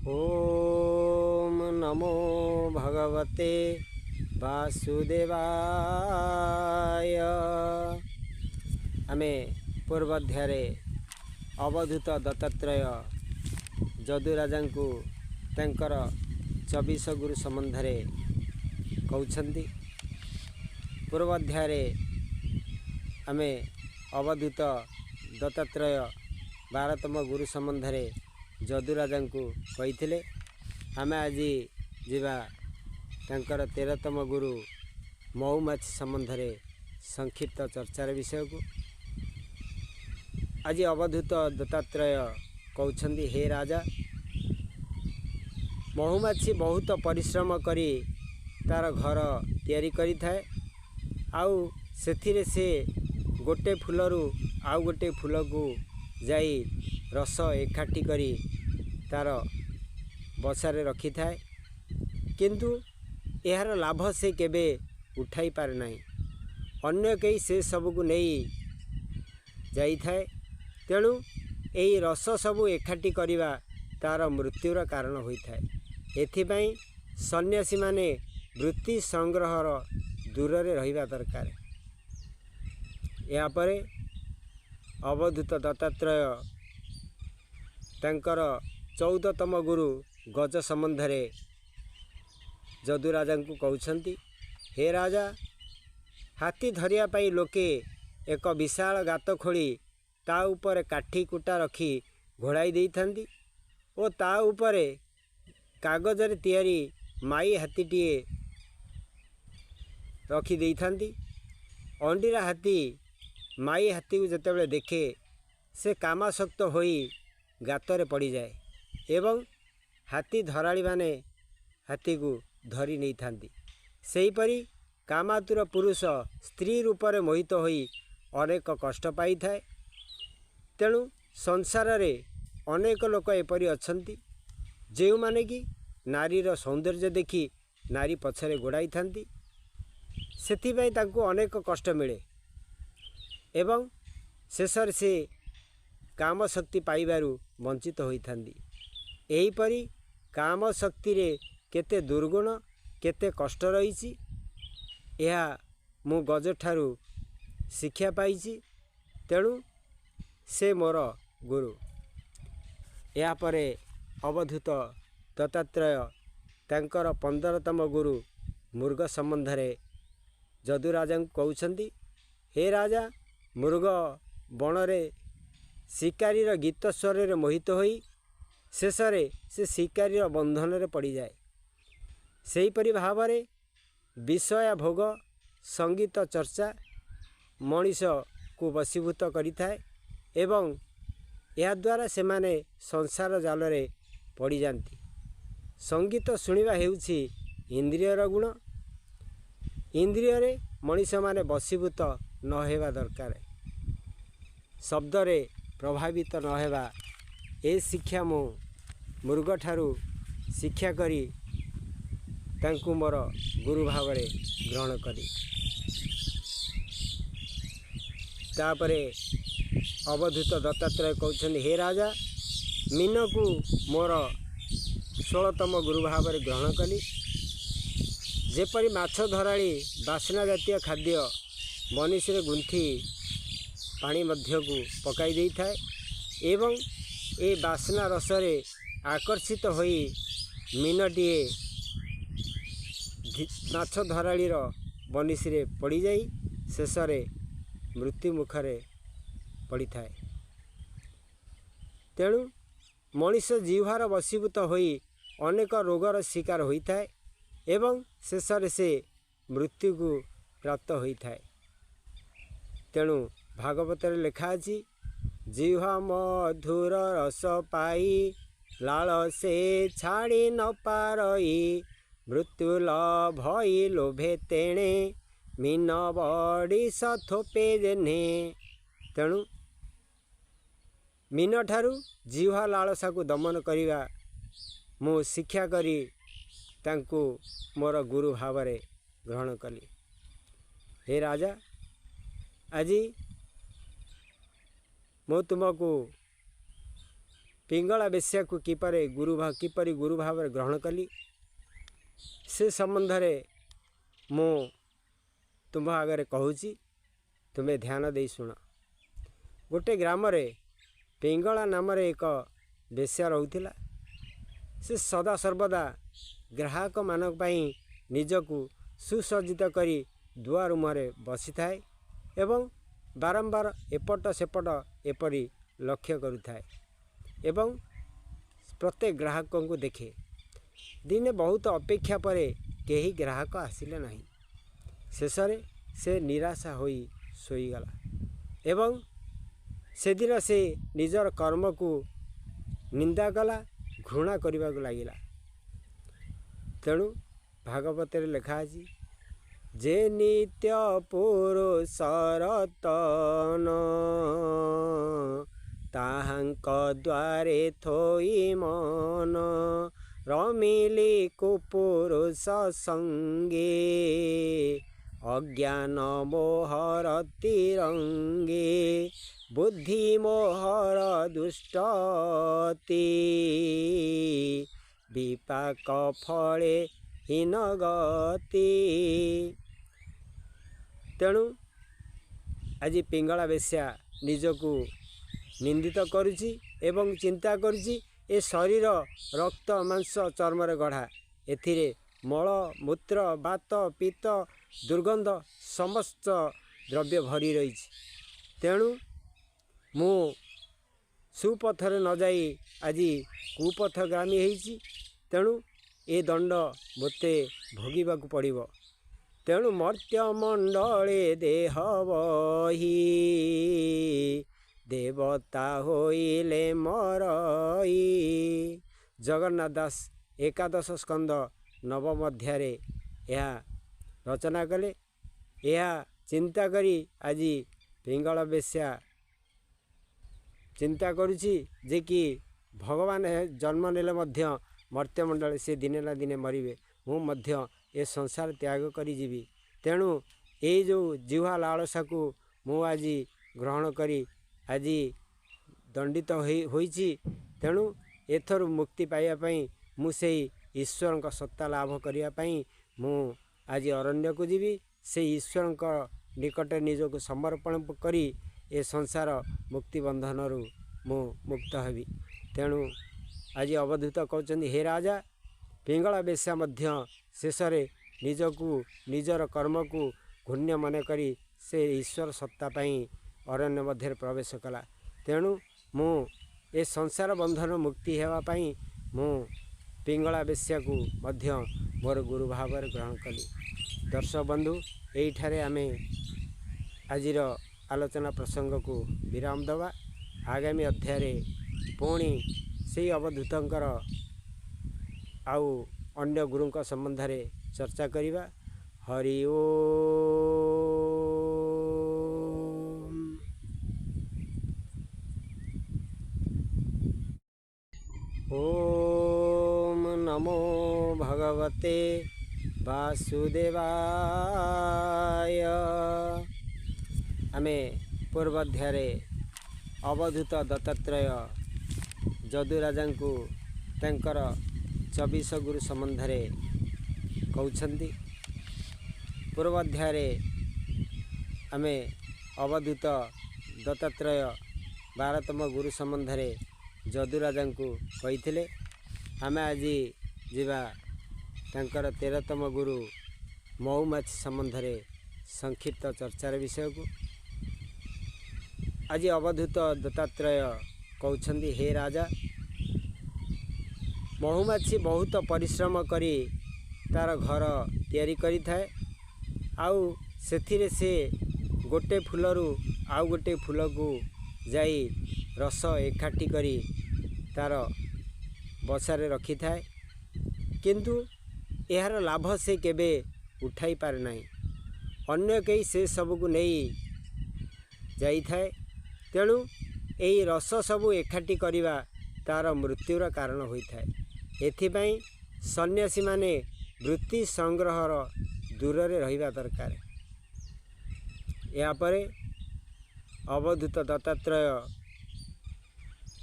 ଓମ୍ ନମୋ ଭଗବତେ ବାସୁଦେବାୟ। ଆମେ ପୂର୍ବ ଅଧ୍ୟାୟରେ ଅବଧୂତ ଦତ୍ତାତ୍ରେୟ ଯଦୁରାଜାଙ୍କୁ ତାଙ୍କର 24 ଗୁରୁ ସମ୍ବନ୍ଧରେ କହୁଛନ୍ତି। ପୂର୍ବ ଅଧ୍ୟାୟରେ ଆମେ ଅବଧୂତ ଦତ୍ତାତ୍ରେୟ 12ତମ ଗୁରୁ ସମ୍ବନ୍ଧରେ ଯଦୁରାଜାଙ୍କୁ କହିଥିଲେ। ଆମେ ଆଜି ଯିବା ତାଙ୍କର 13ତମ ଗୁରୁ ମହୁମାଛି ସମ୍ବନ୍ଧରେ ସଂକ୍ଷିପ୍ତ ଚର୍ଚ୍ଚାର ବିଷୟକୁ। ଆଜି ଅବଧୂତ ଦତ୍ତାତ୍ରେୟ କହୁଛନ୍ତି, ହେ ରାଜା, ମହୁମାଛି ବହୁତ ପରିଶ୍ରମ କରି ତା'ର ଘର ତିଆରି କରିଥାଏ, ଆଉ ସେଥିରେ ସେ ଗୋଟେ ଫୁଲରୁ ଆଉ ଗୋଟେ ଫୁଲକୁ ଯାଇ ରସ ଏକାଠି କରି ତା'ର ବସାରେ ରଖିଥାଏ, କିନ୍ତୁ ଏହାର ଲାଭ ସେ କେବେ ଉଠାଇ ପାରେ ନାହିଁ। ଅନ୍ୟ କେହି ସେ ସବୁକୁ ନେଇ ଯାଇଥାଏ। ତେଣୁ ଏହି ରସ ସବୁ ଏକାଠି କରିବା ତା'ର ମୃତ୍ୟୁର କାରଣ ହୋଇଥାଏ। ଏଥିପାଇଁ ସନ୍ନ୍ୟାସୀମାନେ ବୃତ୍ତି ସଂଗ୍ରହର ଦୂରରେ ରହିବା ଦରକାର। ଏହାପରେ ଅବଧୂତ ଦତ୍ତାତ୍ରେୟ ତାଙ୍କର 14ତମ ଗୁରୁ ଗଜ ସମ୍ବନ୍ଧରେ ଯଦୁରାଜାଙ୍କୁ କହୁଛନ୍ତି, ହେ ରାଜା, ହାତୀ ଧରିବା ପାଇଁ ଲୋକେ ଏକ ବିଶାଳ ଗାତ ଖୋଳି ତା ଉପରେ କାଠି କୁଟା ରଖି ଘୋଡ଼ାଇ ଦେଇଥାନ୍ତି ଓ ତା ଉପରେ କାଗଜରେ ତିଆରି ମାଇ ହାତୀଟିଏ ରଖିଦେଇଥାନ୍ତି। ଅଣ୍ଡିରା ହାତୀ ମାଇ ହାତୀକୁ ଯେତେବେଳେ ଦେଖେ, ସେ କାମାସକ୍ତ ହୋଇ ଗାତରେ ପଡ଼ିଯାଏ ଏବଂ ହାତୀ ଧରାଳିମାନେ ହାତୀକୁ ଧରି ନେଇଥାନ୍ତି। ସେହିପରି କାମାତୁର ପୁରୁଷ ସ୍ତ୍ରୀ ରୂପରେ ମୋହିତ ହୋଇ ଅନେକ କଷ୍ଟ ପାଇଥାଏ। ତେଣୁ ସଂସାରରେ ଅନେକ ଲୋକ ଏପରି ଅଛନ୍ତି, ଯେଉଁମାନେ କି ନାରୀର ସୌନ୍ଦର୍ଯ୍ୟ ଦେଖି ନାରୀ ପଛରେ ଗୋଡ଼ାଇଥାନ୍ତି। ସେଥିପାଇଁ ତାଙ୍କୁ ଅନେକ କଷ୍ଟ ମିଳେ ଏବଂ ଶେଷରେ ସେ କାମ ଶକ୍ତି ପାଇବାରୁ ବଞ୍ଚିତ ହୋଇଥାନ୍ତି। ଏହିପରି କାମ ଶକ୍ତିରେ କେତେ ଦୁର୍ଗୁଣ, କେତେ କଷ୍ଟ ରହିଛି, ଏହା ମୁଁ ଗଜଠାରୁ ଶିକ୍ଷା ପାଇଛି। ତେଣୁ ସେ ମୋର ଗୁରୁ। ଏହାପରେ ଅବଧୂତ ଦତ୍ତାତ୍ରେୟ ତାଙ୍କର 15ତମ ଗୁରୁ ମୃଗ ସମ୍ବନ୍ଧରେ ଯଦୁରାଜାଙ୍କୁ କହୁଛନ୍ତି, ହେ ରାଜା, ମୃଗ ବଣରେ ଶିକାରୀର ଗୀତ ସ୍ୱରରେ ମୋହିତ ହୋଇ ଶେଷରେ ସେ ଶିକାରୀର ବନ୍ଧନରେ ପଡ଼ିଯାଏ। ସେହିପରି ଭାବରେ ବିଷୟ ଭୋଗ, ସଙ୍ଗୀତ ଚର୍ଚ୍ଚା ମଣିଷକୁ ବଶୀଭୂତ କରିଥାଏ ଏବଂ ଏହାଦ୍ୱାରା ସେମାନେ ସଂସାର ଜାଲରେ ପଡ଼ିଯାଆନ୍ତି। ସଙ୍ଗୀତ ଶୁଣିବା ହେଉଛି ଇନ୍ଦ୍ରିୟର ଗୁଣ। ଇନ୍ଦ୍ରିୟରେ ମଣିଷମାନେ ବଶୀଭୂତ ନ ହେବା ଦରକାର, ଶବ୍ଦରେ ପ୍ରଭାବିତ ନ ହେବା। ଏ ଶିକ୍ଷା ମୁଁ ମୃଗଠାରୁ ଶିକ୍ଷା କରି ତାଙ୍କୁ ମୋର ଗୁରୁ ଭାବରେ ଗ୍ରହଣ କଲି। ତାପରେ ଅବଧୂତ ଦତ୍ତାତ୍ରେୟ କହୁଛନ୍ତି, ହେ ରାଜା, ମୀନକୁ ମୋର 16ତମ ଗୁରୁ ଭାବରେ ଗ୍ରହଣ କଲି। ଯେପରି ମାଛ ଧରାଳି ବାସ୍ନା ଜାତୀୟ ଖାଦ୍ୟ ବନିଶୀରେ ଗୁନ୍ଥି ପାଣି ମଧ୍ୟକୁ ପକାଇ ଦେଇଥାଏ ଏବଂ ଏ ବାସ୍ନା ରସରେ ଆକର୍ଷିତ ହୋଇ ମୀନଟିଏ ମାଛ ଧରାଳିର ବନିଶୀରେ ପଡ଼ିଯାଇ ଶେଷରେ ମୃତ୍ୟୁ ମୁଖରେ ପଡ଼ିଥାଏ। ତେଣୁ ମଣିଷ ଜିହ୍ୱାର ବଶୀଭୂତ ହୋଇ ଅନେକ ରୋଗର ଶିକାର ହୋଇଥାଏ ଏବଂ ଶେଷରେ ସେ ମୃତ୍ୟୁକୁ ପ୍ରାପ୍ତ ହୋଇଥାଏ। ତେଣୁ ଭାଗବତରେ ଲେଖା ଅଛି, ଜିହ୍ୱା ମଧୁର ରସ ପାଇ ଲାଳ ସେ ଛାଡ଼ି ନ ପାରଇ, ମୃତ୍ୟୁ ଲଭଇ ଲୋଭେ ତେଣେ ମୀନ ବଡ଼ିସ ଥୋପେ ଯେହ୍ନେ। ତେଣୁ ମୀନଠାରୁ ଜିହ୍ୱା ଲାଳସାକୁ ଦମନ କରିବା ମୁଁ ଶିକ୍ଷା କରି ତାଙ୍କୁ ମୋର ଗୁରୁ ଭାବରେ ଗ୍ରହଣ କଲି। ହେ ରାଜା, ଆଜି ମୁଁ ତୁମକୁ ପିଙ୍ଗଳା ବେଶ୍ୟାକୁ କିପରି ଗୁରୁ ଭାବରେ ଗ୍ରହଣ କଲି ସେ ସମ୍ବନ୍ଧରେ ମୁଁ ତୁମ୍ଭ ଆଗରେ କହୁଛି, ତୁମେ ଧ୍ୟାନ ଦେଇ ଶୁଣ। ଗୋଟେ ଗ୍ରାମରେ ପିଙ୍ଗଳା ନାମରେ ଏକ ବେଶ୍ୟା ରହୁଥିଲା। ସେ ସଦାସର୍ବଦା ଗ୍ରାହକମାନଙ୍କ ପାଇଁ ନିଜକୁ ସୁସଜ୍ଜିତ କରି ଦୁଆର ମୁହଁରେ ବସିଥାଏ ଏବଂ ବାରମ୍ବାର ଏପଟ ସେପଟ ଏପରି ଲକ୍ଷ୍ୟ କରୁଥାଏ ଏବଂ ପ୍ରତ୍ୟେକ ଗ୍ରାହକଙ୍କୁ ଦେଖେ। ଦିନେ ବହୁତ ଅପେକ୍ଷା ପରେ କେହି ଗ୍ରାହକ ଆସିଲେ ନାହିଁ। ଶେଷରେ ସେ ନିରାଶା ହୋଇ ଶୋଇଗଲା ଏବଂ ସେଦିନ ସେ ନିଜର କର୍ମକୁ ନିନ୍ଦା କଲା, ଘୃଣା କରିବାକୁ ଲାଗିଲା। ତେଣୁ ଭାଗବତରେ ଲେଖା ଅଛି, ଯେ ନିତ୍ୟ ପୁରୁଷ ରତନ ତାହାଙ୍କ ଦ୍ୱାରେ ଥୋଇ ମନ, ରମିଲି କୁପୁରୁଷ ସଙ୍ଗେ ଅଜ୍ଞାନ ମୋହର ତିରଙ୍ଗେ, ବୁଦ୍ଧି ମୋହର ଦୁଷ୍ଟତି ବିପାକ ଫଳେ ହୀନ ଗତି। ତେଣୁ ଆଜି ପିଙ୍ଗଳା ବେଶ୍ୟା ନିଜକୁ ନିନ୍ଦିତ କରୁଛି ଏବଂ ଚିନ୍ତା କରୁଛି, ଏ ଶରୀର ରକ୍ତ ମାଂସ ଚର୍ମରେ ଗଢ଼ା, ଏଥିରେ ମଳ ମୂତ୍ର ବାତ ପିତ୍ତ ଦୁର୍ଗନ୍ଧ ସମସ୍ତ ଦ୍ରବ୍ୟ ଭରି ରହିଛି। ତେଣୁ ମୁଁ ସୁପଥରେ ନ ଯାଇ ଆଜି କୁପଥଗାମୀ ହେଇଛି। ତେଣୁ ଏ ଦଣ୍ଡ ମୋତେ ଭୋଗିବାକୁ ପଡ଼ିବ। ତେଣୁ ମର୍ତ୍ତ୍ୟ ମଣ୍ଡଳେ ଦେହ ବହି ଦେବତା ହୋଇଲେ ମରଇ। ଜଗନ୍ନାଥ ଦାସ ଏକାଦଶ ସ୍କନ୍ଦ ନବମ ଅଧ୍ୟାୟରେ ଏହା ରଚନା କଲେ। ଏହା ଚିନ୍ତା କରି ଆଜି ପିଙ୍ଗଳ ବେଶ୍ୟା ଚିନ୍ତା କରୁଛି ଯେ କି ଭଗବାନ ଜନ୍ମ ନେଲେ ମଧ୍ୟ ମର୍ତ୍ତ୍ୟମଣ୍ଡଳେ ସେ ଦିନେ ନା ଦିନେ ମରିବେ, ମୁଁ ମଧ୍ୟ ଏ ସଂସାର ତ୍ୟାଗ କରିଯିବି। ତେଣୁ ଏଇ ଯେଉଁ ଜିହ୍ୱା ଲାଳସାକୁ ମୁଁ ଆଜି ଗ୍ରହଣ କରି ଆଜି ଦଣ୍ଡିତ ହୋଇଛି। ତେଣୁ ଏଥରୁ ମୁକ୍ତି ପାଇବା ପାଇଁ ମୁଁ ସେଇ ଈଶ୍ୱରଙ୍କ ସତ୍ତା ଲାଭ କରିବା ପାଇଁ ମୁଁ ଆଜି ଅରଣ୍ୟକୁ ଯିବି। ସେଇ ଈଶ୍ୱରଙ୍କ ନିକଟରେ ନିଜକୁ ସମର୍ପଣ କରି ଏ ସଂସାର ମୁକ୍ତି ବନ୍ଧନରୁ ମୁଁ ମୁକ୍ତ ହେବି। ତେଣୁ ଆଜି ଅବଧୂତ କହୁଛନ୍ତି, ହେ ରାଜା, ପିଙ୍ଗଳା ବେଶ୍ୟା ମଧ୍ୟ ଶେଷରେ ନିଜକୁ ନିଜର କର୍ମକୁ ଘୃଣ୍ୟ ମନେ କରି ସେ ଈଶ୍ୱର ସତ୍ତା ପାଇଁ ଅରଣ୍ୟ ମଧ୍ୟରେ ପ୍ରବେଶ କଲା। ତେଣୁ ମୁଁ ଏ ସଂସାର ବନ୍ଧନ ମୁକ୍ତି ହେବା ପାଇଁ ମୁଁ ପିଙ୍ଗଳା ବେଶ୍ୟାକୁ ମଧ୍ୟ ମୋର ଗୁରୁ ଭାବରେ ଗ୍ରହଣ କଲି। ଦର୍ଶକ ବନ୍ଧୁ, ଏଇଠାରେ ଆମେ ଆଜିର ଆଲୋଚନା ପ୍ରସଙ୍ଗକୁ ବିରାମ ଦେବା। ଆଗାମୀ ଅଧ୍ୟାୟରେ ପୁଣି ସେଇ ଅବଧୂତଙ୍କର ଆଉ ଅନ୍ୟ ଗୁରୁଙ୍କ ସମ୍ବନ୍ଧରେ ଚର୍ଚ୍ଚା କରିବା। ହରି ଓମ୍। ଓମ୍ ନମୋ ଭଗବତେ ବାସୁଦେବାୟ। ଆମେ ପୂର୍ବାଧ୍ୟାୟରେ ଅବଧୂତ ଦତ୍ତାତ୍ରେୟ ଯଦୁରାଜାଙ୍କୁ ତାଙ୍କର 24 ଗୁରୁ ସମ୍ବନ୍ଧରେ କହୁଛନ୍ତି। ପୂର୍ବାଧ୍ୟାୟରେ ଆମେ ଅବଧୂତ ଦତ୍ତାତ୍ରେୟ 12ତମ ଗୁରୁ ସମ୍ବନ୍ଧରେ ଯଦୁରାଜାଙ୍କୁ କହିଥିଲେ। ଆମେ ଆଜି ଯିବା ତାଙ୍କର 13ତମ ଗୁରୁ ମହୁମାଛି ସମ୍ବନ୍ଧରେ ସଂକ୍ଷିପ୍ତ ଚର୍ଚ୍ଚାର ବିଷୟକୁ। ଆଜି ଅବଧୂତ ଦତ୍ତାତ୍ରେୟ କହୁଛନ୍ତି, ହେ ରାଜା, ମହୁମାଛି ବହୁତ ପରିଶ୍ରମ କରି ତା'ର ଘର ତିଆରି କରିଥାଏ ଆଉ ସେଥିରେ ସେ ଗୋଟେ ଫୁଲରୁ ଆଉ ଗୋଟେ ଫୁଲକୁ ଯାଇ ରସ ଏକାଠି କରି ତା'ର ବସାରେ ରଖିଥାଏ, କିନ୍ତୁ ଏହାର ଲାଭ ସେ କେବେ ଉଠାଇ ପାରେ ନାହିଁ। ଅନ୍ୟ କେହି ସେ ସବୁକୁ ନେଇ ଯାଇଥାଏ। ତେଣୁ ଏହି ରସ ସବୁ ଏକାଠି କରିବା ତା'ର ମୃତ୍ୟୁର କାରଣ ହୋଇଥାଏ। ଏଥିପାଇଁ ସନ୍ନ୍ୟାସୀମାନେ ବୃତ୍ତି ସଂଗ୍ରହର ଦୂରରେ ରହିବା ଦରକାର। ଏହାପରେ ଅବଧୂତ ଦତ୍ତାତ୍ରେୟ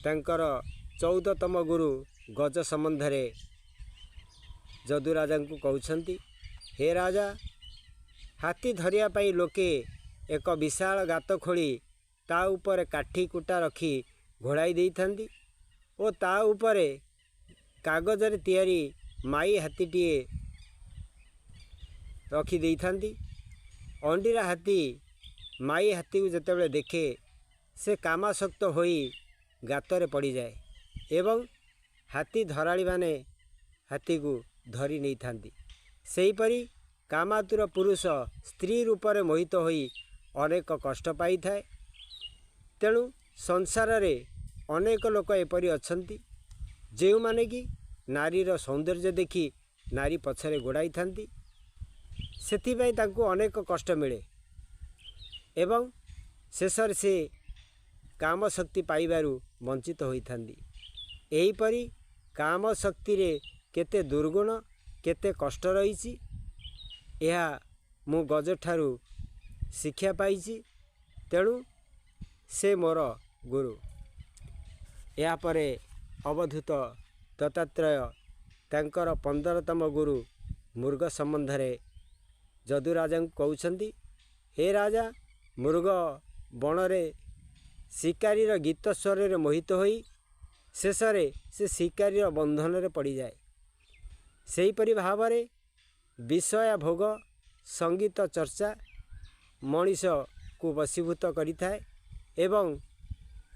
ତାଙ୍କର 14ତମ ଗୁରୁ ଗଜ ସମ୍ବନ୍ଧରେ ଯଦୁ ରାଜାଙ୍କୁ କହୁଛନ୍ତି, ହେ ରାଜା, ହାତୀ ଧରିବା ପାଇଁ ଲୋକେ ଏକ ବିଶାଳ ଗାତ ଖୋଳି ତା ଉପରେ କାଠି କୁଟା ରଖି ଘୋଡ଼ାଇ ଦେଇଥାନ୍ତି ଓ ତା ଉପରେ କାଗଜରେ ତିଆରି ମାଇ ହାତୀଟିଏ ରଖିଦେଇଥାନ୍ତି। ଅଣ୍ଡିରା ହାତୀ ମାଇ ହାତୀକୁ ଯେତେବେଳେ ଦେଖେ, ସେ କାମାସକ୍ତ ହୋଇ ଗାତରେ ପଡ଼ିଯାଏ ଏବଂ ହାତୀ ଧରାଳିମାନେ ହାତୀକୁ ଧରି ନେଇଥାନ୍ତି। ସେହିପରି କାମାତୁର ପୁରୁଷ ସ୍ତ୍ରୀ ରୂପରେ ମୋହିତ ହୋଇ ଅନେକ କଷ୍ଟ ପାଇଥାଏ। ତେଣୁ ସଂସାରରେ ଅନେକ ଲୋକ ଏପରି ଅଛନ୍ତି, ଯେଉଁମାନେ କି ନାରୀର ସୌନ୍ଦର୍ଯ୍ୟ ଦେଖି ନାରୀ ପଛରେ ଗୋଡ଼ାଇଥାନ୍ତି। ସେଥିପାଇଁ ତାଙ୍କୁ ଅନେକ କଷ୍ଟ ମିଳେ ଏବଂ ଶେଷରେ ସେ କାମ ଶକ୍ତି ପାଇବାରୁ ବଞ୍ଚିତ ହୋଇଥାନ୍ତି। ଏହିପରି କାମ ଶକ୍ତିରେ କେତେ ଦୁର୍ଗୁଣ, କେତେ କଷ୍ଟ ରହିଛି, ଏହା ମୁଁ ଗଜଠାରୁ ଶିକ୍ଷା ପାଇଛି। ତେଣୁ ସେ ମୋର ଗୁରୁ। ଏହାପରେ ଅବଧୂତ ଦତ୍ତାତ୍ରେୟ ତାଙ୍କର 15ତମ ଗୁରୁ ମୃଗ ସମ୍ବନ୍ଧରେ ଯଦୁରାଜାଙ୍କୁ କହୁଛନ୍ତି, ହେ ରାଜା, ମୃଗ ବଣରେ ଶିକାରୀର ଗୀତ ସ୍ୱରରେ ମୋହିତ ହୋଇ ଶେଷରେ ସେ ଶିକାରୀର ବନ୍ଧନରେ ପଡ଼ିଯାଏ। ସେହିପରି ଭାବରେ ବିଷୟା ଭୋଗ, ସଙ୍ଗୀତ ଚର୍ଚ୍ଚା ମଣିଷକୁ ବଶୀଭୂତ କରିଥାଏ ଏବଂ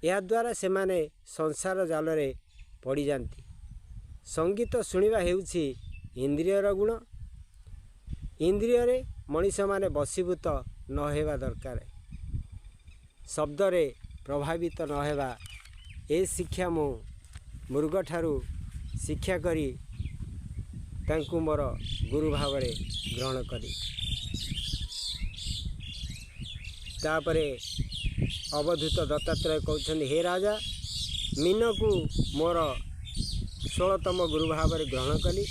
ଏହାଦ୍ୱାରା ସେମାନେ ସଂସାର ଜାଲରେ ପଡ଼ିଯାଆନ୍ତି। ସଙ୍ଗୀତ ଶୁଣିବା ହେଉଛି ଇନ୍ଦ୍ରିୟର ଗୁଣ। ଇନ୍ଦ୍ରିୟରେ ମଣିଷମାନେ ବଶୀଭୂତ ନ ହେବା ଦରକାର, ଶବ୍ଦରେ ପ୍ରଭାବିତ ନ ହେବା। ଏ ଶିକ୍ଷା ମୁଁ ମୃଗଠାରୁ ଶିକ୍ଷା କରି ତାଙ୍କୁ ମୋର ଗୁରୁ ଭାବରେ ଗ୍ରହଣ କଲି। ତାପରେ ଅବଧୂତ ଦତ୍ତାତ୍ରେୟ କହୁଛନ୍ତି, ହେ ରାଜା, ମୀନକୁ ମୋର 16ତମ ଗୁରୁ ଭାବରେ ଗ୍ରହଣ କଲି।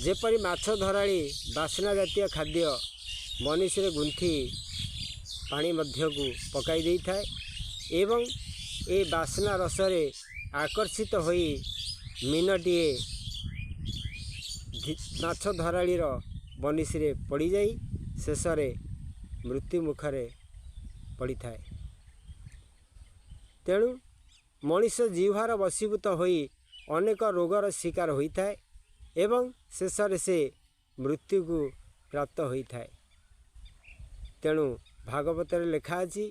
ଯେପରି ମାଛ ଧରାଳି ବାସ୍ନା ଜାତୀୟ ଖାଦ୍ୟ ବନିଶୀରେ ଗୁନ୍ଥି ପାଣି ମଧ୍ୟକୁ ପକାଇ ଦେଇଥାଏ ଏବଂ ଏ ବାସ୍ନା ରସରେ ଆକର୍ଷିତ ହୋଇ ମୀନଟିଏ ମାଛ ଧରାଳିର ବନିଶୀରେ ପଡ଼ିଯାଇ ଶେଷରେ ମୃତ୍ୟୁ ମୁଖରେ ପଡ଼ିଥାଏ। ତେଣୁ ମଣିଷ ଜିହ୍ୱାର ବଶୀଭୂତ ହୋଇ ଅନେକ ରୋଗର ଶିକାର ହୋଇଥାଏ ଏବଂ ଶେଷରେ ସେ ମୃତ୍ୟୁକୁ ପ୍ରାପ୍ତ ହୋଇଥାଏ। ତେଣୁ ଭାଗବତରେ ଲେଖା ଅଛି,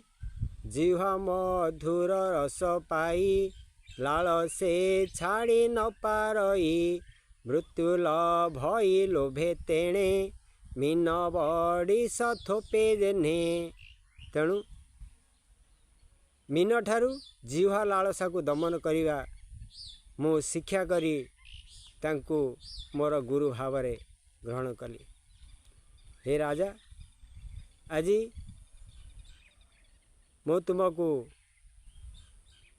ଜିହ୍ୱା ମଧୁର ରସ ପାଇ ଲାଳ ସେ ଛାଡ଼ି ନ ପାରଇ, ମୃତ୍ୟୁ ଲଭଇ ଲୋଭେ ତେଣେ ମୀନ ବଡ଼ିସ ଥୋପେ ଯେହ୍ନେ। ତେଣୁ ମୀନଠାରୁ ଜିହ୍ୱା ଲାଳସାକୁ ଦମନ କରିବା ମୁଁ ଶିକ୍ଷା କରି ତାଙ୍କୁ ମୋର ଗୁରୁ ଭାବରେ ଗ୍ରହଣ କଲି। ହେ ରାଜା, ଆଜି ମୁଁ ତୁମକୁ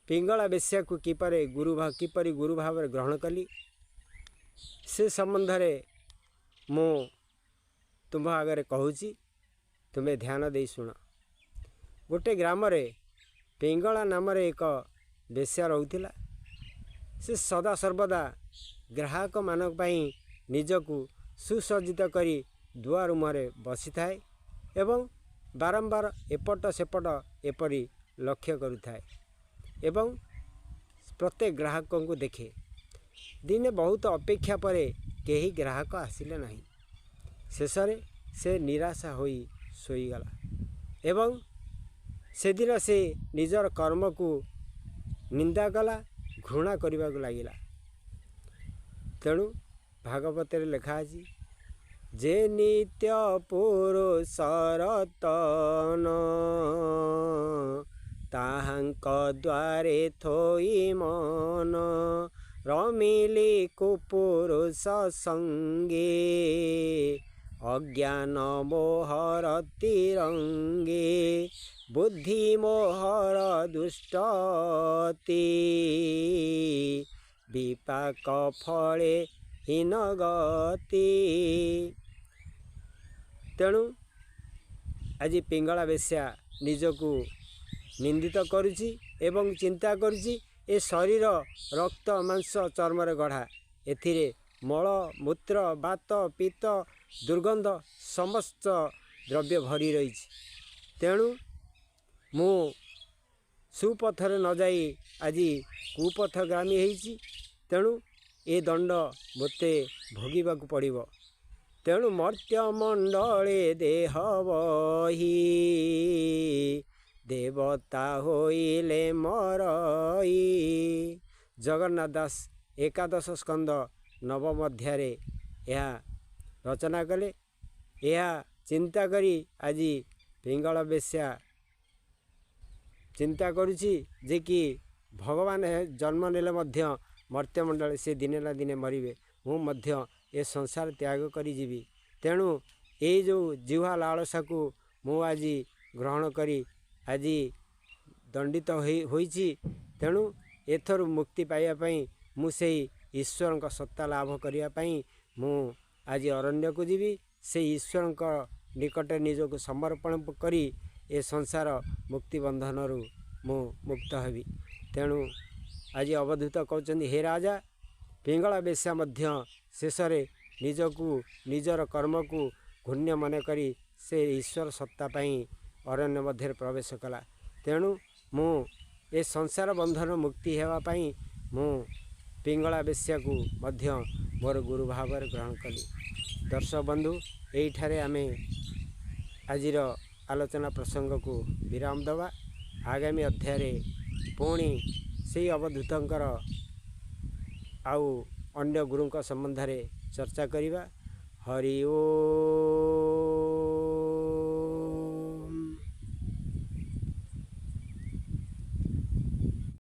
ପିଙ୍ଗଳା ବେଶ୍ୟାକୁ କିପରି ଗୁରୁ ଭାବରେ ଗ୍ରହଣ କଲି ସେ ସମ୍ବନ୍ଧରେ ମୁଁ ତୁମ୍ଭ ଆଗରେ କହୁଛି, ତୁମେ ଧ୍ୟାନ ଦେଇ ଶୁଣ। ଗୋଟେ ଗ୍ରାମରେ ପିଙ୍ଗଳା ନାମରେ ଏକ ବେଶ୍ୟା ରହୁଥିଲା। ସେ ସଦାସର୍ବଦା ଗ୍ରାହକମାନଙ୍କ ପାଇଁ ନିଜକୁ ସୁସଜ୍ଜିତ କରି ଦୁଆର ମୁହଁରେ ବସିଥାଏ ଏବଂ ବାରମ୍ବାର ଏପଟ ସେପଟ ଏପରି ଲକ୍ଷ୍ୟ କରୁଥାଏ ଏବଂ ପ୍ରତ୍ୟେକ ଗ୍ରାହକଙ୍କୁ ଦେଖେ। ଦିନେ ବହୁତ ଅପେକ୍ଷା ପରେ କେହି ଗ୍ରାହକ ଆସିଲେ ନାହିଁ। ଶେଷରେ ସେ ନିରାଶା ହୋଇ ଶୋଇଗଲା ଏବଂ ସେଦିନ ସେ ନିଜର କର୍ମକୁ ନିନ୍ଦା କଲା, ଘୃଣା କରିବାକୁ ଲାଗିଲା। ତେଣୁ ଭାଗବତରେ ଲେଖା ଅଛି, ଯେ ନିତ୍ୟ ପୁରୁଷ ରତନ ତାହାଙ୍କ ଦ୍ୱାରେ ଥୋଇ ମନ, ରମିଲି କୁପୁରୁଷ ସଙ୍ଗେ ଅଜ୍ଞାନ ମୋହର ତିରଙ୍ଗେ, ବୁଦ୍ଧି ମୋହର ଦୁଷ୍ଟତି ବିପାକ ଫଳେ ହୀନ ଗତି। ତେଣୁ ଆଜି ପିଙ୍ଗଳା ବେଶ୍ୟା ନିଜକୁ ନିନ୍ଦିତ କରୁଛି ଏବଂ ଚିନ୍ତା କରୁଛି ଏ ଶରୀର ରକ୍ତ ମାଂସ ଚର୍ମରେ ଗଢ଼ା, ଏଥିରେ ମଳ ମୂତ୍ର ବାତ ପିତ୍ତ ଦୁର୍ଗନ୍ଧ ସମସ୍ତ ଦ୍ରବ୍ୟ ଭରି ରହିଛି। ତେଣୁ ମୁଁ ସୁପଥରେ ନ ଯାଇ ଆଜି କୁପଥଗାମୀ ହେଇଛି, ତେଣୁ ଏ ଦଣ୍ଡ ମୋତେ ଭୋଗିବାକୁ ପଡ଼ିବ। ତେଣୁ ମର୍ତ୍ତ୍ୟ ମଣ୍ଡଳେ ଦେହ ବହି ଦେବତା ହୋଇଲେ ମରଇ। ଜଗନ୍ନାଥ ଦାସ ଏକାଦଶ ସ୍କନ୍ଦ ନବମ ଅଧ୍ୟାୟରେ ଏହା ରଚନା କଲେ। ଏହା ଚିନ୍ତା କରି ଆଜି ପିଙ୍ଗଳ ବେଶ୍ୟା ଚିନ୍ତା କରୁଛି ଯେ କି ଭଗବାନ ଜନ୍ମ ନେଲେ ମଧ୍ୟ ମର୍ତ୍ତ୍ୟମଣ୍ଡଳେ ସେ ଦିନେ ନା ଦିନେ ମରିବେ, ମୁଁ ମଧ୍ୟ ଏ ସଂସାର ତ୍ୟାଗ କରିଯିବି। ତେଣୁ ଏଇ ଯେଉଁ ଜିହ୍ୱା ଲାଳସାକୁ ମୁଁ ଆଜି ଗ୍ରହଣ କରି ଆଜି ଦଣ୍ଡିତ ହୋଇଛି, ତେଣୁ ଏଥରୁ ମୁକ୍ତି ପାଇବା ପାଇଁ ମୁଁ ସେଇ ଈଶ୍ୱରଙ୍କ ସତ୍ତା ଲାଭ କରିବା ପାଇଁ ମୁଁ ଆଜି ଅରଣ୍ୟକୁ ଯିବି। ସେଇ ଈଶ୍ୱରଙ୍କ ନିକଟରେ ନିଜକୁ ସମର୍ପଣ କରି ଏ ସଂସାର ମୁକ୍ତି ବନ୍ଧନରୁ ମୁଁ ମୁକ୍ତ ହେବି। ତେଣୁ ଆଜି ଅବଧୂତ କହୁଛନ୍ତି, ହେ ରାଜା, ପିଙ୍ଗଳା ବେଶ୍ୟା ମଧ୍ୟ ଶେଷରେ ନିଜକୁ ନିଜର କର୍ମକୁ ଘୃଣ୍ୟ ମନେ କରି ସେ ଈଶ୍ୱର ସତ୍ତା ପାଇଁ ଅରଣ୍ୟ ମଧ୍ୟରେ ପ୍ରବେଶ କଲା। ତେଣୁ ମୁଁ ଏ ସଂସାର ବନ୍ଧନ ମୁକ୍ତି ହେବା ପାଇଁ ମୁଁ ପିଙ୍ଗଳା ବେଶ୍ୟାକୁ ମଧ୍ୟ ମୋର ଗୁରୁ ଭାବରେ ଗ୍ରହଣ କଲି। ଦର୍ଶକ ବନ୍ଧୁ, ଏଇଠାରେ ଆମେ ଆଜିର ଆଲୋଚନା ପ୍ରସଙ୍ଗକୁ ବିରାମ ଦେବା। ଆଗାମୀ ଅଧ୍ୟାୟରେ ପୁଣି ସେଇ ଅବଧୂତଙ୍କର ଆଉ ଅନ୍ୟ ଗୁରୁଙ୍କ ସମ୍ବନ୍ଧରେ ଚର୍ଚ୍ଚା କରିବା। ହରି ଓଁ।